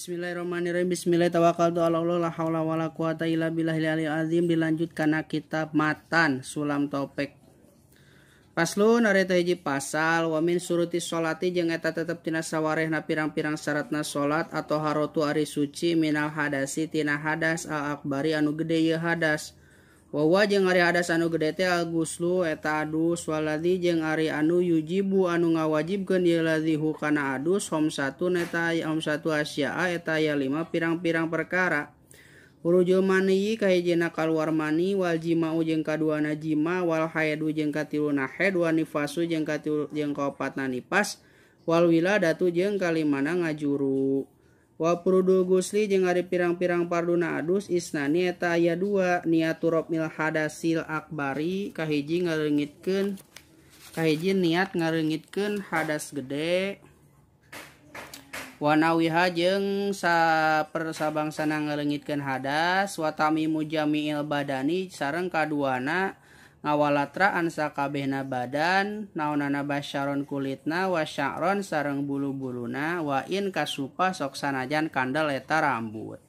Bismillahirrahmanirrahim. Bismillahirrahmanirrahim. Tawakkaltu ala Allah la haula wala quwata illa billahil aliyil azim. Dilanjut kana kitab matan sulam topek. Paslon ari hiji pasal wa min suruti sholati jeung eta tetep tina sawarehna pirang-pirang syaratna salat atau harotu ari suci minal hadasi tina hadas al akbari anu gede ieu hadas. Wa wa jeung ari hadas anu gede teh al guslu eta adus waladzi jeung ari anu yujibu anu ngawajibkeun ieu ladzi hu kana adus homsatun eta homsatu asya'a eta aya 5 pirang-pirang perkara. Urujul mani kahijina kaluar mani wal jima'u jeung kaduana jima wal haidu jeung katiluna haid wa nifasu jeung katilu jeung kaopatna nipas wal wiladatu jeung kalimana ngajuru. Wa purudul gusli jeung ari pirang-pirang parduna adus isnani eta aya 2 niatu rafil hadasil akbari kahiji ngaleungitkeun kahiji niat ngaleungitkeun hadas gede wa nawiha jeung sapersabangsana ngaleungitkeun hadas wa tamimu jami'il badani sareng kaduana ngawalatraan sakabehna badan naonana basyaron kulitna wa sya'ron sareng bulu-buluna wa in kasupa sok sanajan kandel eta rambut.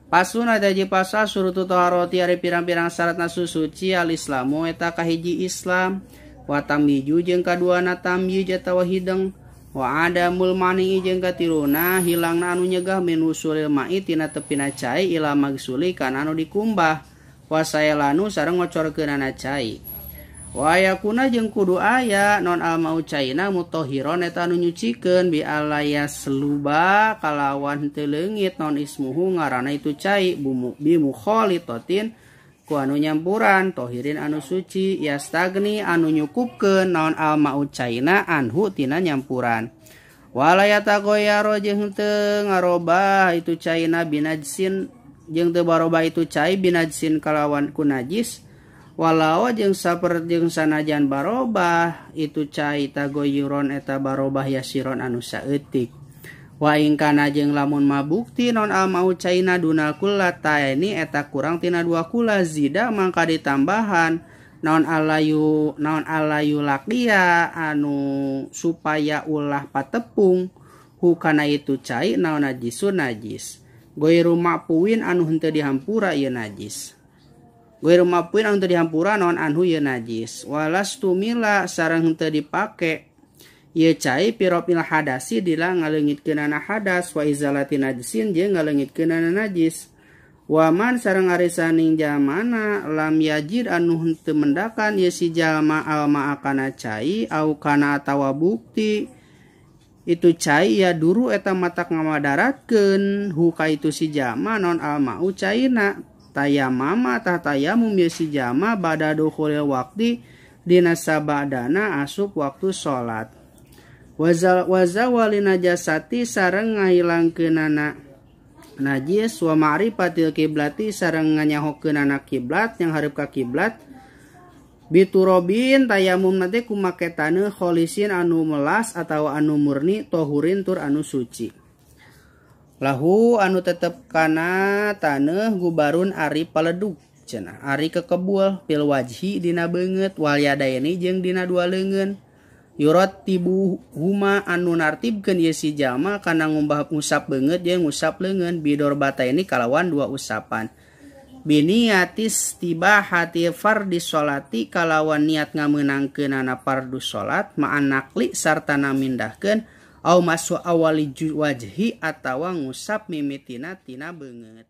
Pasun ada hiji pasal surutu taharoti ari pirang-pirang syaratna susuci al islamu eta kahiji Islam wa tamyiju jeung kaduana tamyij atawa hideng wa adamul mani jeung katiluna hilangna anu nyegah min wusulil ma'i tina tepina cai ila magsuli kana anu dikumbah wasaelanu sareng ngocorkeunana cai wa yakuna jeung kudu aya non al mau caina mutahhiron eta anu nyucikeun bi alayas luba kalawan teu leungit non ismuhu ngaranna itu cai bi mukhalitatin ku anu nyampuran tohirin anu suci yastagni anu nyukupkeun naon al mau caina anhu tina nyampuran wala yatagoyaro jeung teu ngarobah itu caina binajsin jeung teu barobah itu cai binajsin kalawan ku najis walau jeung saper jeung sanajan barobah itu cai tagoyuron eta barobah yasiron anu saeutik wa ing kana jeung lamun mabukti non al mau caina dunal kullataini eta kurang tina dua kula zida mangka ditambahan naon alayu laqiya anu supaya ulah patepung hukana itu cai naon najisun najis goiru mapuin anu henteu dihampura ieu najis. Goiru mapuin anu henteu dihampura naon anhu ieu najis. Walastumila sareng henteu dipake ieu cai piropil hadasi dila ngaleungitkeunana hadas wa izalati najisin jeung ngaleungitkeunana najis. Waman sareng ari saning jalmana lam yajid anu henteu mendakan ieu si jalma alma akana cai au kana atawa bukti itu cai ya duru eta matak ngamadaratkeun huka itu si jama non almau caina tayamama tah tayamum ye si jama bada dukhulil waqti dina sabadana asup waktu salat waza wali najasati sareng ngahilangkeunana najis wa ma'rifatil kiblati sareng nganyahokeunana kiblat yang hareup ka kiblat biturobin tayamum nanti kumake taneuh kholisin anu melas atau anu murni tohurin tur anu suci lahu anu tetep kana taneuh gubarun ari paledug cenah ari kekebul pil wajhi dina beungeut wal yadaini jeung dina dua leungeun yurat tibu huma anu nartibkeun ieu si jalma kana ngumbah ngusap beungeut jeung ngusap leungeun bidor bataini kalawan dua usapan biniatis tibahati fardi sholati kalawan niat ngamenangkeunana fardu salat ma'an naqli sarta namindahkeun au masu awali wajhi atawa ngusap mimitina tina beungeut.